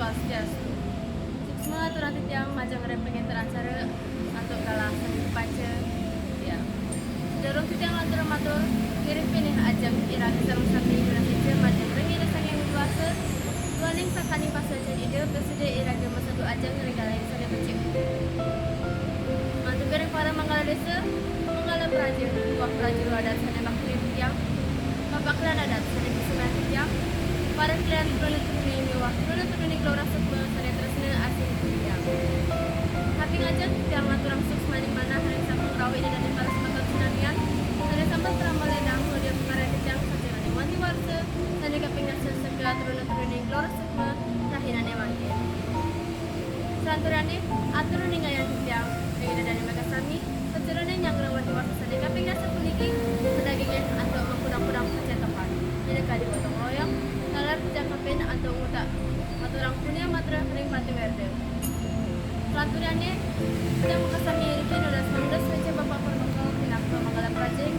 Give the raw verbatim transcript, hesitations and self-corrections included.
Swastiastu. Suksma aturang titiang majeng ring panginten acara antuk galah sane kapaicen. Ya. Durung titiang lanturang matur, ngiring pinih ajeng iraga sareng sami nunas ica majeng ring Ida Sang Hyang Widi Wasa, duaning sangkaning pasajan Ida prasida iraga masandu ajeng ring galah sane becik. Mantuka ring para manggala desa, manggala praja, miwah prajuru adat sane bakti ring titiang, papakeran adat sane kasembahyang titiang, para klian truna truni miwah truna truni Gelora Sukma sane tresna asih titiang. Kaping ajeng titiang ngaturang suksmaning manah ring sampun rauh Ida dane para semeton sinamian, sane sampun prama ledang ngodang pakaryan titiang sajeroning wanti warsa, sane kaping dasa seka truna truni Gelora Sukma, rahinane mangkin. Salanturane, atur uningayang titiang ring Ida dane makasami, sajeroning nyanggra wanti warsa sane kaping dasa puniki, madagingin antuk makudang-kudang pacetokan. Ida kadi gotong royong, taler titiang kapin antuk ngutak ngaturang punia matra ring Patih Werda. Salanturane, titiang makasami iriki nunas mangda saja Bapak Purwaka pinaka manggala praja ring